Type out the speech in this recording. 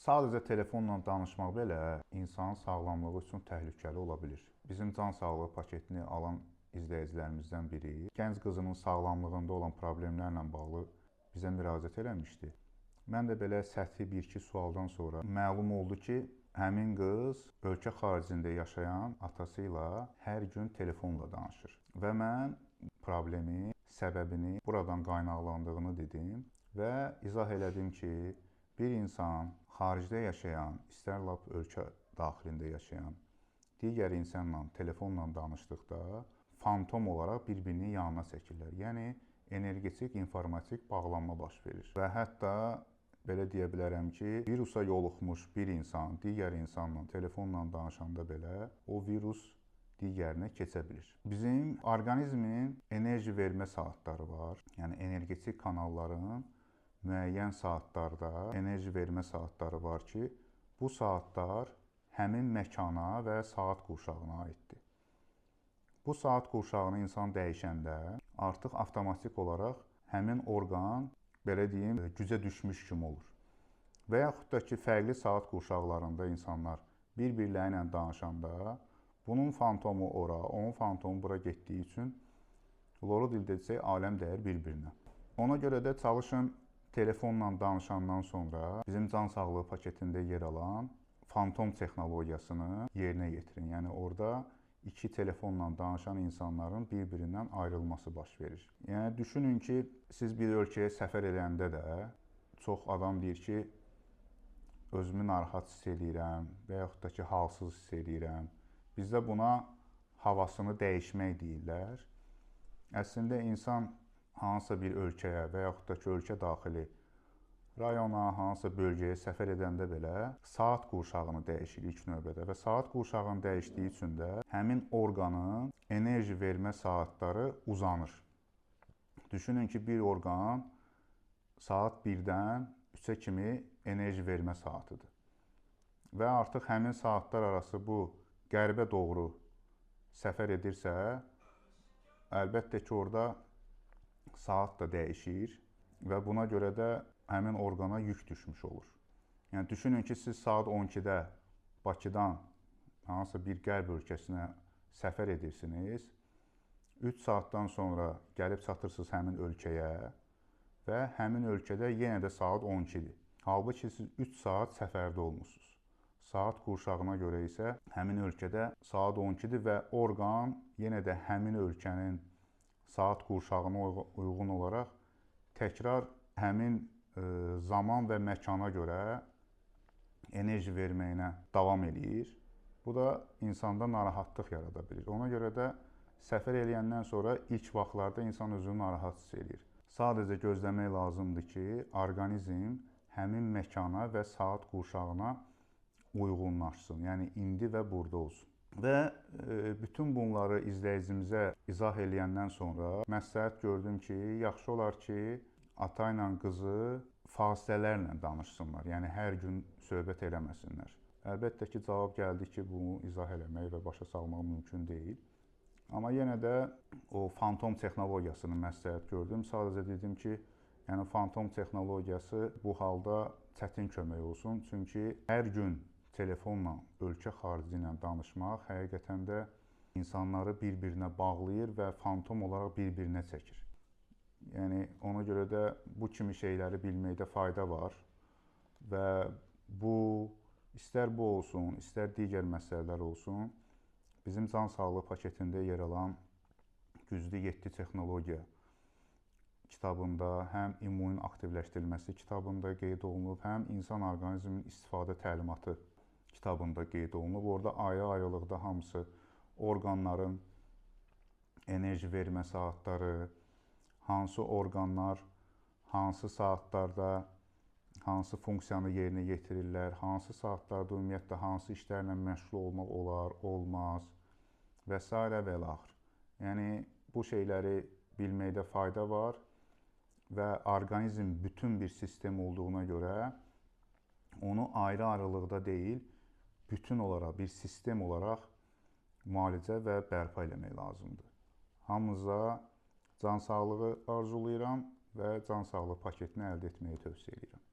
Sadəcə telefonla danışmaq belə insanın sağlamlığı üçün təhlükəli ola bilir. Bizim can sağlığı paketini alan izləyicilərimizdən biri gənc qızının sağlamlığında olan problemlərlə bağlı bizə müraciət eləmişdi. Mən də belə səthi bir-iki sualdan sonra məlum oldu ki, həmin qız ölkə xaricində yaşayan atası ilə hər gün telefonla danışır. Və mən problemi, səbəbini buradan qaynaqlandığını dedim və izah elədim ki, bir insan xaricdə yaşayan, istər lap ölkə daxilində yaşayan digər insanla telefonla danışdıqda fantom olaraq bir-birinin yanına çəkirlər. Yəni energetik, informatik bağlanma baş verir. Və hətta belə deyə bilərəm ki, virusa yoluxmuş bir insan digər insanla telefonla danışanda belə o virus digərinə keçə bilir. Bizim orqanizmin enerji vermə saatları var. Yəni energetik kanalların müəyyən saatlarda enerji vermə saatları var ki, bu saatlar həmin məkana və saat qurşağına aiddir. Bu saat qurşağını insan dəyişəndə artıq avtomatik olaraq həmin orqan, belə deyim, gücə düşmüş kimi olur. Və yaxud da ki, fərqli saat qurşaqlarında insanlar bir-birləri ilə danışanda bunun fantomu ora, onun fantomu bura getdiyi üçün loru dildə desək, aləm dəyir bir-birinə. Ona görə də çalışın telefonla danışandan sonra bizim can sağlığı paketində yer alan fantom texnologiyasını yerinə yetirin. Yəni orada iki telefonla danışan insanların bir-birindən ayrılması baş verir. Yəni düşünün ki, siz bir ölkəyə səfər edəndə də çox adam deyir ki, özümü narahat hiss eləyirəm və yaxud da ki, halsız hiss eləyirəm. Bizdə buna havasını dəyişmək deyirlər. Əslində insan hansısa bir ölkəyə və yaxud da ki, ölkə daxili rayona, hansısa bölgəyə səfər edəndə belə saat qurşağını dəyişir ilk növbədə və saat qurşağını dəyişdiyi üçün də həmin orqanın enerji vermə saatları uzanır. Düşünün ki, bir orqan saat 1-dən 3-ə kimi enerji vermə saatıdır. Və artıq həmin saatlar arası bu qərbə doğru səfər edirsə, əlbəttə ki, orada saat da dəyişir və buna görə də həmin orqana yük düşmüş olur. Yəni düşünün ki, siz saat 12-də Bakıdan hansısa bir qərb ölkəsinə səfər edirsiniz. 3 saatdan sonra gəlib çatırsınız həmin ölkəyə və həmin ölkədə yenə də saat 12-dir. Halbuki siz 3 saat səfərdə olmusunuz. Saat qurşağına görə isə həmin ölkədə saat 12-dir və orqan yenə də həmin ölkənin saat qurşağına uyğun olaraq təkrar həmin zaman və məkana görə enerji verməyinə davam eləyir. Bu da insanda narahatlıq yarada bilir. Ona görə də səfər eləyəndən sonra ilk vaxtlarda insan özünü narahat hiss eləyir. Sadəcə gözləmək lazımdır ki, orqanizm həmin məkana və saat qurşağına uyğunlaşsın. Yəni indi və burada olsun. Və bütün bunları izləyicimizə izah eləyəndən sonra məsləhət gördüm ki, yaxşı olar ki, ata ilə qızı fasilələrlə danışsınlar. Yəni hər gün söhbət eləməsinlər. Əlbəttə ki, cavab gəldi ki, bunu izah eləmək və başa salmaq mümkün deyil. Amma yenə də o fantom texnologiyasını məsləhət gördüm. Sadəcə dedim ki, yəni fantom texnologiyası bu halda çətin kömək olsun. Çünki hər gün telefonla, ölkə xarici ilə danışmaq həqiqətən də insanları bir-birinə bağlayır və fantom olaraq bir-birinə çəkir. Yəni ona görə də bu kimi şeyləri bilməkdə fayda var və bu istər bu olsun, istər digər məsələlər olsun, bizim can sağlığı paketində yer alan Güclü 7 texnologiya kitabında həm immunun aktivləşdirilməsi kitabında qeyd olunub, həm insan orqanizminin istifadə təlimatı kitabında qeyd olunub. Orada ayrı-ayrılıqda hamısı orqanların enerji vermə saatları, hansı orqanlar hansı saatlarda hansı funksiyanı yerinə yetirirlər, hansı saatlarda ümumiyyətlə hansı işlərlə məşğul olmaq olar, olmaz və s. və ilaxır. Yəni bu şeyləri bilməkdə fayda var və orqanizm bütün bir sistem olduğuna görə onu ayrı-ayrılıqda deyil, bütün olaraq, bir sistem olaraq müalicə və bərpa eləmək lazımdır. Hamınıza can sağlığı arzulayıram və can sağlığı paketini əldə etməyi tövsiyə edirəm.